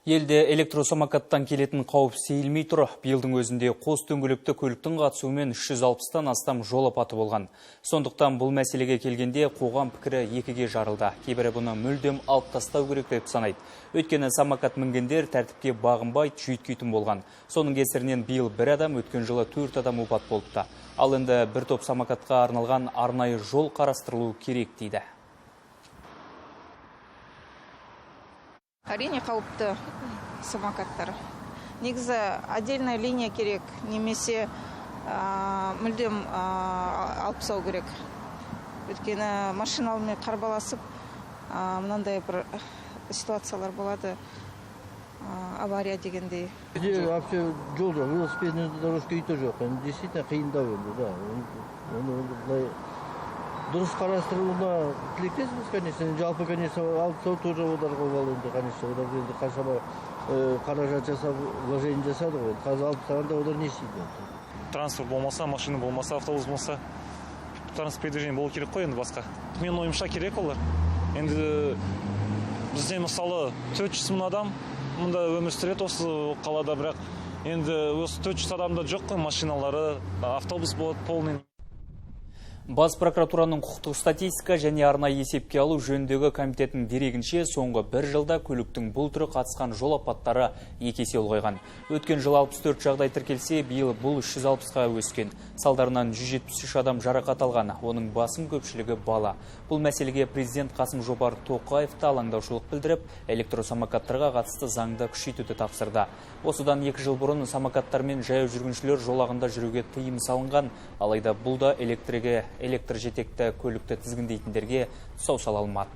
Елде электросамокаттан келетін қауіп сейілмей тұр. Биылдың өзінде қос дөңгелекті көліктің қатысуымен 360-тан астам жол апаты болған. Сондықтан бұл мәселеге келгенде қоғам пікірі екіге жарылды. Кейбірі бұны мүлдем алып тастау керек деп санайды. Өйткені самокат мінгендер тәртіпке бағынбай жүйткитін болған. Соның кесірінен биыл бір адам, өткен жылы 4 адам опат болыпты. Ал енді бір топ самокатқа арналған арнайы жол қарастырылу керек дейді. Әрине қауіпті самокаттар. Негізі отдельная линия керек, немесе мүлдем алып тастау керек. Өйткені машиналармен қарбаласып, мынандай бір ситуациялар болады, авария дегендей. Бізде вообще жол жоқ, велосипедный дорожка үйде жоқ. Енді действительно қиындау енді, да. Оны былай дұрыс қарастырылуына тілектеспіз, конечно. Жалпы, конечно, алып тастау тоже оларға обал енді, конечно, олар енді қаншама қаражат жасап, вложение жасады ғой. Қазір алып тастағанда олар не істейді енді? Транспорт болмаса, машина болмаса, автобус болмаса, транспорт передвижение болу керек қой енді басқа. Менің ойымша керек олар. Енді бізде мысалы 400 мың адам мұнда өмір сүреді осы қалада, бірақ енді осы 400 адамда жоқ қой машиналары, автобус болады полный. Бас прокуратураның құқықтық статистика және арнайы есепке алу жөніндегі комитетінің дерегінше, соңғы бір жылда көліктің бұл түрі қатысқан жол апаттары екі есе ұлғайған. Өткен жылы 64 жағдай тіркелсе, биыл бұл 360-қа өскен. Салдарынан 173 адам жарақат алған, оның басым көпшілігі бала. Бұл мәселеге президент Қасым-Жомарт Тоқаев та алаңдаушылық білдіріп, электросамокаттарға қатысты заңды күшейтуді тапсырды. Осыдан 2 жыл бұрын самокаттармен жаяу жүргіншілер жолағында жүруге тыйым салынған, алайда бұл да электр жетекті көлікті тізгіндейтіндерге тұсау сала алмады.